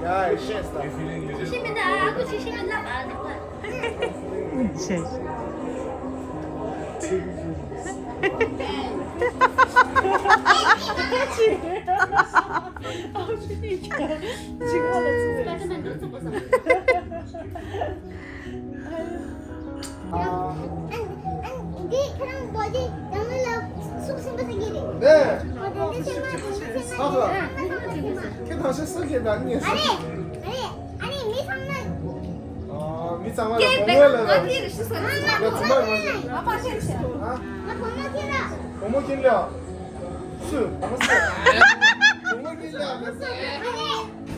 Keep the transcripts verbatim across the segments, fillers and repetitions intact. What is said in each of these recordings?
Yeah, shit stuff. ནས། ཧ་ཧ། ཁྱེད་ཐང་ཤ་ས་ཁྱེད་དང་ངས། ཨ་རེ། ཨ་རེ། ཨ་ནི་མི་ཚང་མ། ཨ། མི་ཚང་མ་ལ་བུ་མོ་ལ་ལ། ང་ཚང་མ་ལ། ཨ། ང་བུ་མོ་ཁྱེད་ལ། བུ་མོ་ཁྱེད་ལ། སུ། བུ་མོ་ཁྱེད་ལ། བུ་མོ་ཁྱེད་ལ།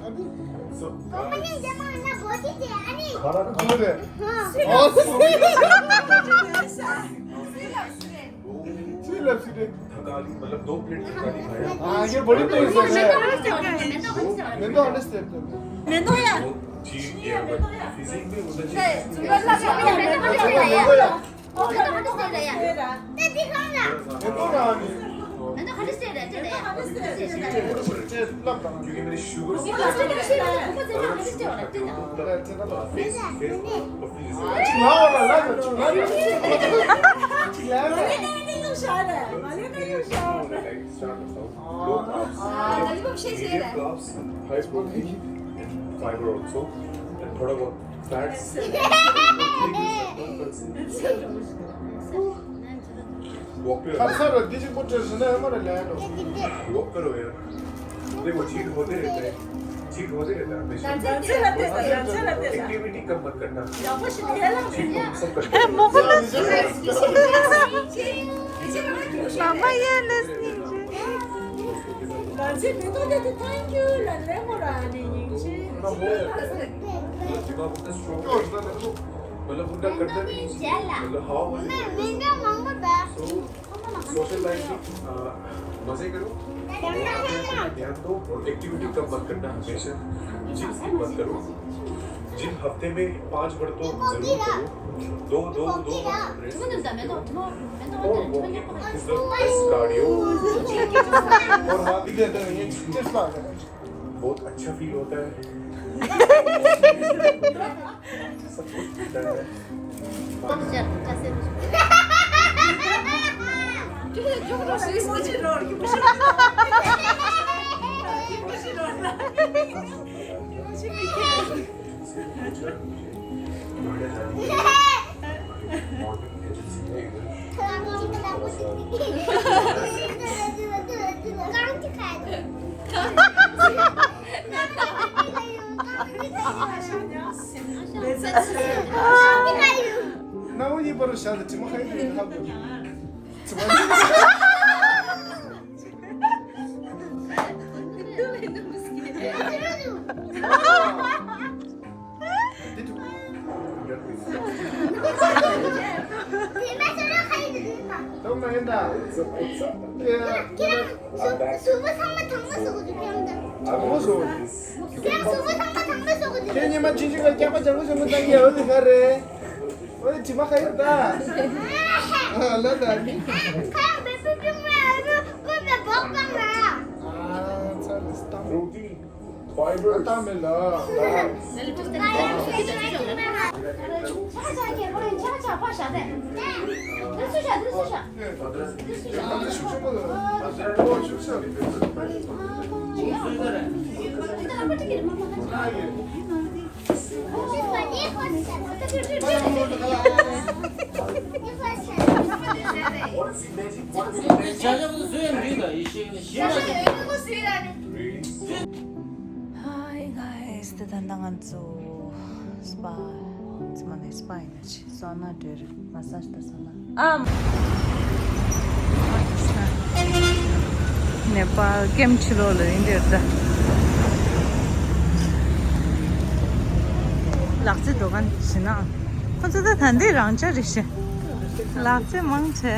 ཨ་ནི། བུ་མོ་ནི་རྒྱ་མ་ན་བོ་ཅི་ཅི་ཨ་ནི། ཁ་ར་བུ་མོ་རེད། ཨ། སུ། सी लव सीधे। थकाली, मतलब दो प्लेट थकाली खाया। हाँ, ये बड़ी प्लेट है। मैं तो अंडरस्टैंड कर। मैं तो यार। वो चीज ये फिजिक में उधर चीज। मैं तो अंडरस्टैंड है यार। मैं तो अंडरस्टैंड है यार। मैं तो अंडरस्टैंड है यार। क्योंकि मेरी sugar. Start of low carbs, medium carbs, high protein and fiber also, and थोड़ा बहुत fats. Walk पे। ཁ་ཚ་ར་འདི་ཅིག་པོ་བྲེལ་ཟིན་ན་ཡང་མ་ར་ལན་འགྲོ། Walk करो यार। देखो, चीट होते रहता है, चीट होते रहता है हमेशा। एक्टिविटी कम मत करना। चीट हम सब करते हैं। Mama, yeah, listening. Thank you. मतलब उनका करना नहीं चाहिए। मतलब हाँ। सोशल लाइफ में, अ, मजे करो, ध्यान दो, और एक्टिविटी कम मत करना हमेशा। जिम मत करो। जिम हफ्ते में पांच बार तो जरूर करो। दो, दो, दो बार रेस्ट करो। और walking is the best cardio. और हाँ, बहुत अच्छा फील होता है। ནང་ཡིན་པར་བཞག་ནས་དྲི་མ་ཧ་ཡིན་ཧ་གོ། དྲི་མ། ཁྱེད་ཉི་མ་ཆུང་ཆུང་ག་སྐྱག་པ་ལྗང་ཁུ་ཞིག་མ་བཏང་ཡ་འོ་དེ་ག་རེད། འོ་དེ་དྲི་མ་ག་ཡོད་ད། ཨ་ལ་ད་ནི། ཨ་ཚ་ལ་སྟངས། ཨ་ཏང་མེ་ལ། Hi guys, ད་ལྟ་ང་ཚོ་སྤ། ཚང་མ་ནས་སྤ་ཡིན་ན་ཆི་སོ་ན་འདྲེར་མ་སཱ་ཇི་ད་སོ་ན། ཨམ། ནེ་པཱལ་ཀེམ་ཕྱི་ལོགས་ལ་ཡིན་འདིར་ད། ལག་རྩེད་འགྲོ་མཁན་ཞིག་ན། ཁོ་ཚོ་ད་ད་འདི་རང་ཅག་རེད་ཤི། ལག་རྩེད་མང་ཆེ།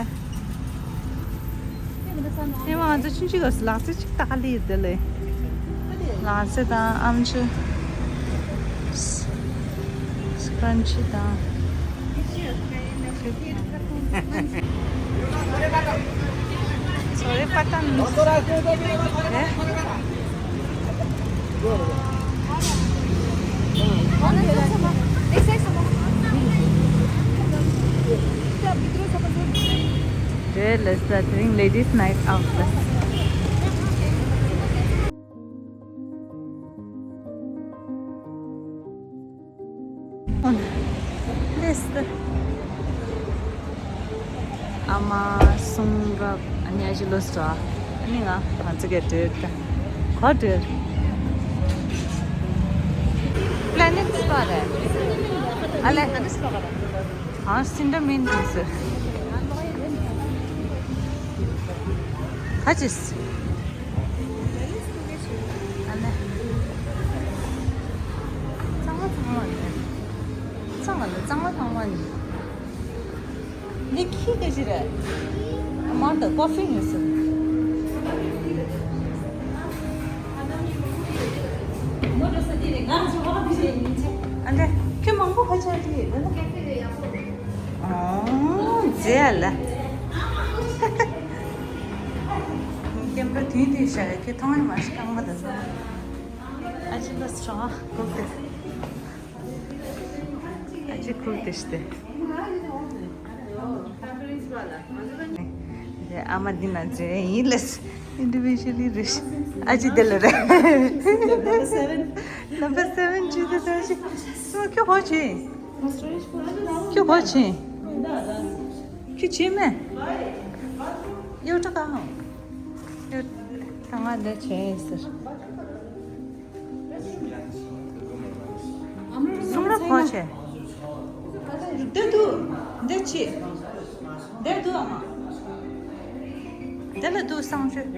ཨེ་མ་ང་ཚོ་ཆུང་ཆུང་སྐབས་སུ་ལག་རྩེད་ཅིག་ལྟ་ག་ལི་ཡོད་དེ་ལེ། ལག་རྩེད་དང་ཨམ་ཆི། སི་ཀྲན་ཆི་དང་། སོ་རི་པ་ཏན། ཨེ། Today is the during ladies night out. This the ཨ་མ་གསུང་རབ། ཨ་ནི་ཨ་ཅེ་ལོས་ཏོ། ཨ་ནི་ང་ང་ཚོ་ག་འགྲོ་ད། ག་འགྲོ། Planet Spa རེད། ཨ་ལེ། ཨ་སིན་ད་མིན་དུ་ཟེར། ག་ཅིས། ཨ་ལེ། གཙང་མ་ཚང་མ་ནི། གཙང་མ་ལ་གཙང་མ་ཚང་མ་ནི། འདི་ཁྱི་ག་ཅི་རེད། མར་དང་ཀོ་ཧྥི་ཉོས་སོང་། ཨ་འདྲ་ཁྱི་མང་པོ་ཁ་ཆག་ཅིག་ཡོད་ན། ཨོ་མཛེས་ལ། ཀེམ་ར་དུས་དུས་བཞག་ཁྱི་ཐོང་ཡ་མ་ཤི་རྐང་པ་དང་། ཨ་ཅེ་ལོས་ཏོ་གོ་ཏེ། ཨ་ཅེ་ཁུག་ཏེ་ཤི་ཏེ། དེ་ཨ་མ་འདི་ན་ཅེ་ཡིན་ལས་ཨིན་ཌི་བི་ཇུ་ཨལ་ལི་རེད། ཨ་ཅེ་དེ་ལ་རེད། Number seven བྱས་ཏེ་ད་ཅི་སོ་ཁྱོད་གོ་ཅི། ཁྱོད་གོ་ཅི། ཁྱོད་ཅི་མེད། ཡོད་ཏྲ་གང་། ཡོད་ད་ང་འདི་བྱས་ཟེར། གསུང་རབ་གོ་ཆེ། འདི་འདུག་འདི་ཅི། འདི་འདུག་ཨ་མ། འདི་ལ་འདུག་གསང་སྤྱོད།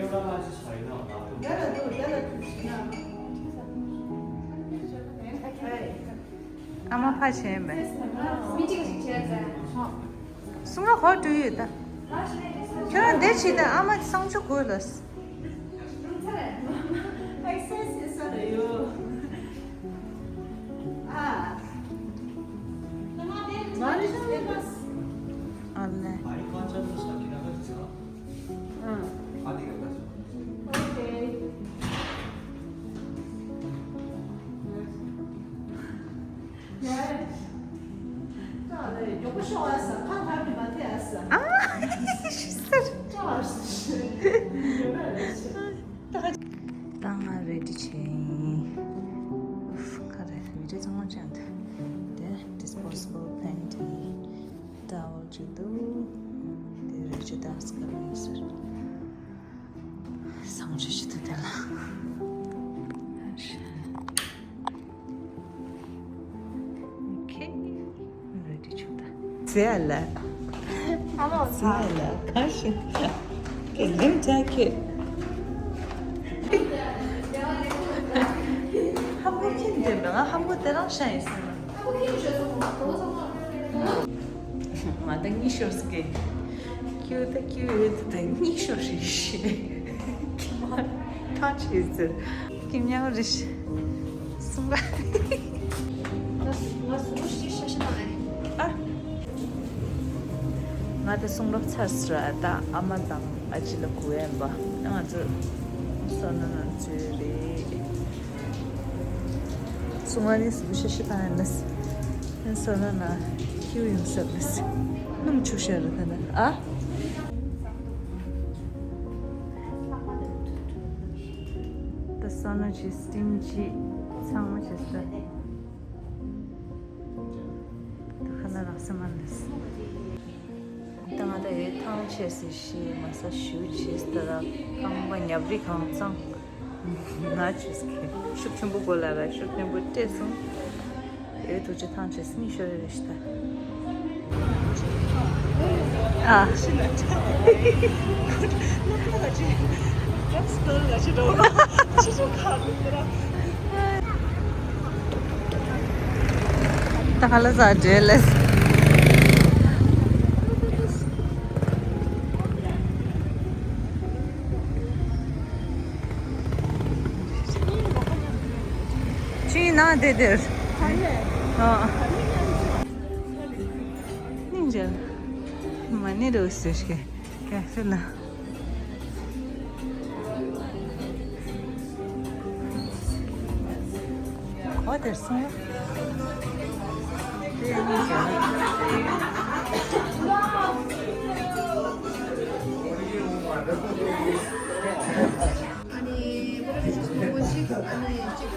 ཨ་མ་ཕ་ཆེན་པས། མི་གཅིག་ཞིག་བྱས་ཙང་། གསུང་རབ་གོ་འགྲོ་ཡོད་ད། ཁྱོད་རང་འདི་བྱེད་ད་ཨ་མ་གསང་སྤྱོད་དགོས་ལ། ཨ་ལེ། ཨ། ཤི་སར། ད་ང་རེ་ཌི་བྱས་ཡིན། ཨུཧ། ག་རེ་བི་ཌི་ཡོ་ཚང་མ་བཅད་འདུག་དེ་disposable panty towel ཅིག་འདུག་དེ་རེ་ཅི་ཏང་སི་ཀ་རེ་ཟེར། གསང་སྤྱོད་ཅིག་འདུག་དེ་ལ། ཨོ་ཁེ། རེ་ཌི་བྱུང་ད། ཟེར་ལ། ཧ་ལོ་ཟེར་ལ་ག་ཤེད། ཁེ་ལེམ་ཅག་ཁེ། ཧམ་གོ་ཁྱེད་འདེམས་པ་ང་ཧམ་གོ་དེ་རང་ཤ་ཡིན་ཟེར་ན། ང་ད་གཉིད་ཤོར་སྐད། ཁྱོད་ད་ཁྱོད་ད་གཉིད་ཤོར་རེད་ཤེས། ཁྱི་མ་ཐང་ཆད་ཟེར། ཁྱི་མྱང་རེད་ཤེས། གསུང་རབ། ང་གསུང་རབ་ཤེས་ཤེས་ཤེས་མ་རེད། ཨ། ང་ད་གསུང་རབ་ཚར་སོང་ར། ད་ཨ་མ་དང་ཨ་ཅེ་ལ་སྒུག་ཡིན་པ། ང་ཚོ་སོ་ན་ན་ཚོའི་རེད། སོ་ན་ནི་སུ་ཤ་ཤི་ཕ་ནས། ཨན་སོ་ན་ན་ཁྱིའུ་ཡོང་ས་རེད། སྣུམ་ཆུ་ཤ་རེད་ད་ན་ཨ། ད་སོ་ན་ཅི་སྟིང་ཅི་ཚང་མ་ཅི་ས། ད་ཁ་ན་རག་ས་མ་ནས། ད་ང་ད་ཡོད་ཐང་ཆད་སི་ཤི་མ་ས་ཞུ་ཆེ་སྟ་ར། རྐང་པ་ཉབ་རི་གང་གཙང་ང་ཆེ་སི་ཁེ་ཤུགས་ཆེན་པོ་གོ་ལ་ར་ཤུགས་ཆེན་པོ་སྤྲད་སོང་། ཡོད་ཐུག་ཆེ་ཐང་ཆད་སི་མི་ཤོར་རེ་ཤི་ད། ཨ། ད་ཁ་ལ་ཟ་འདྲེ་ལེས། ཅི་ན་དེ་དེར། ཨ། སྙིང་རྗེ། མ་ཎི་རུ་སུ་ཞིག་ག་ཧྥེ་ལ། ཁོ་དེར་སོང་། དེ་ནི་ཞག་ཨ་ནི་བོད་པ་ཆུ་ཚོད་ཉི་ཤུ་ཅིག་ཨ་ནི་གཅིག་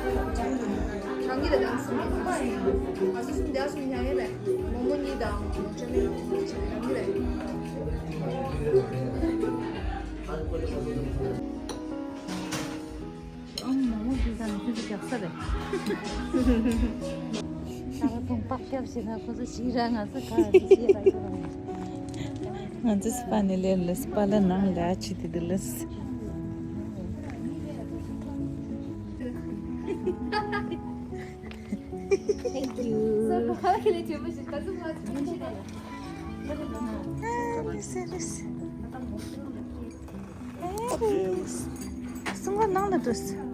གྲང་གི་ལ་དང་སུམ་ཅུ་སུམ་ཅུ་སུམ་ཅུ་ཉག་ཡོད་པས། མོག་མོག་གཉིས་དང་ཅོ་མིན་གཅིག་གྲང་གི་ལ། ད་རུང་པགས་སྐྱབས་བྱས་ན་ཁོ་ཚོ་ཞིག་ར་ང་ཚོ་ག་རེ་བྱེད་ལ་ཡོད་ར། ང་ཚོ་སི་པ་ནས་ལེན་ལ་སི་པ་ལ་ནང་ལ་ཨ་ཆི་དེ་དུ་ལ་སི། Thank you. ཨེ་ལི་སི་ལི་སི། ཨེ་ལི་སི། སུང་བ་ནང་ལ་འདུག